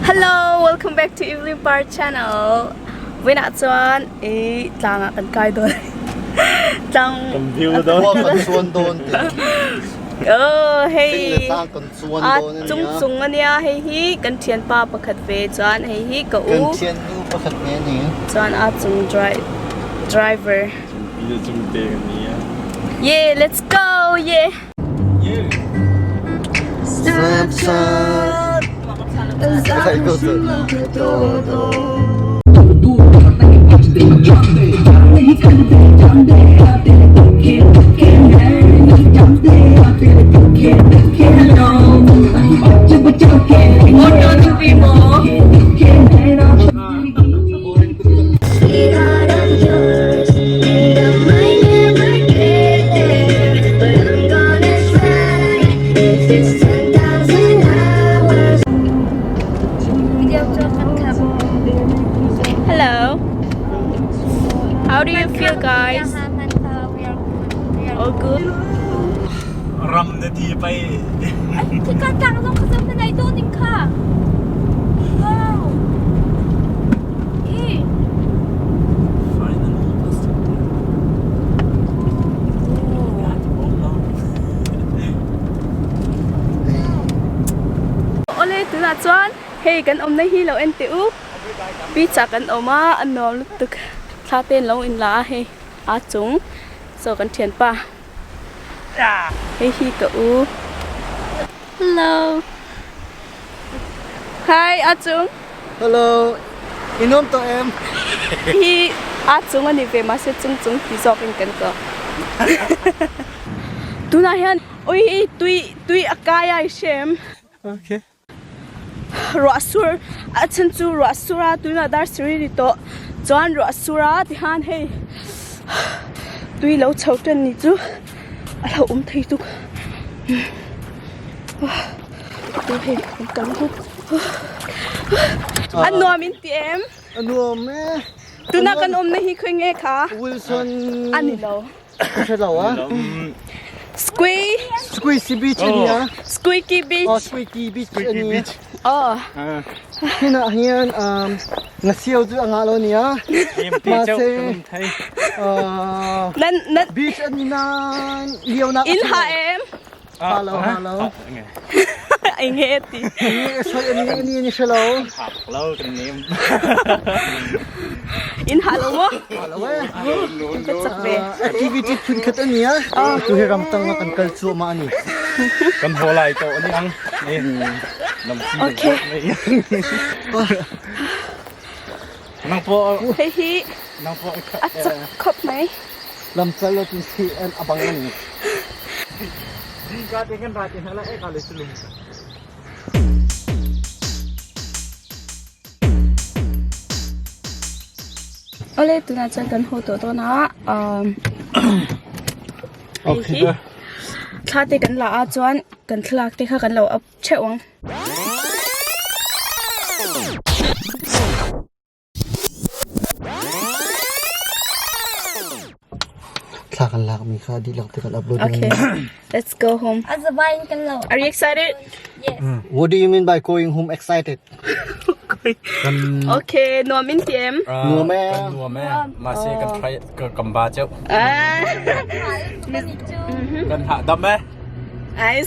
Hello, welcome back to Evelyn Par channel. Vawiinah chuan i tlangah kan kai dawn. Tlang Kan view dawn. Khua kan chuan dawn ti. Oh, hei. Thing le tlang kan chuan A dawn ania. chung chung ania hei hi kan thianpa pakhat ve chuan hei hi ka u. Kan thiannu pakhat ve ani. Chuan a chung driver. Chungpi chungte kan ni a. Yeah, let's go. Yeah. Snapchat. Hello. How do you feel guys? All good? Ram na ti pai. Khika tlang zong kha na nai dawn ding kha. Wow. Hi. Finally, Ole tunah chuan hei kan awmna hi lo en teh u. Beach ah kan awm a, a nuam lutuk. Thla te an lo in la a hei a chung chaw kan thianpa. Hei hi ka u. Hello. Hi a chung. Hello. I nuam tawh em? Hi a chung ani ve mahse chung chung ti zawk in kan ko. Tunah hian ui tui tui a kai a i hre em? Okay. Ruah sur a chhan chu ruah sur a tunah dar sarih a ni tawh chuan ruah sur a tihian hei tui lo chho tan ni chu a lo awm thei tuk tu hei kan kal lut a nuam in ti em A nuam e. Tuna kan awmna hi khawi nge kha? Wilson A ni lo. Ka hre lo a. Squee. Squeezy Beach a nia. Squeaky Beach. Oh, Squeaky Beach a ni. Oh. Hinah hian um, ngasiau chu a ngah lo nia. Mahse uh, Nan nan beach a ni nain lionak in ha em? Ha lo ha lo. Ai nge ti. Ni soi ani ani ni hre lo. Lo kan nem. In ha lo mo? Ha lo eh. Ka chak ve. Activity phun khat ani a. Tu hi ramtang ah kan kal cuahmah ani. Kan haw lai to ani ang. Lam si. Okay. Nang po. Hei hi. Nang po. A chak khop mai. Lamcal lo cun si an a bang an. Zingka te kan ra te hna la e ka le sulum. Ole tunah chuan kan haw tawh dawn a um hei hi thla te kan la a chuan kan thlalak te kha kan lo up theuh ang. Thla kan lakmi kha dihlak te kan upload Okay, let's go home. Azabain kan lo. Are you excited? Yes. What do you mean by going home excited? Okay, nuam in ti em? Nuam e. Nuam e. Ma se kan try ka kamba cheu. Ah. Kan ha dam e. Ai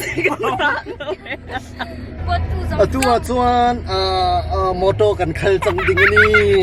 Atu ah chuan motor kan khal cang ding ani.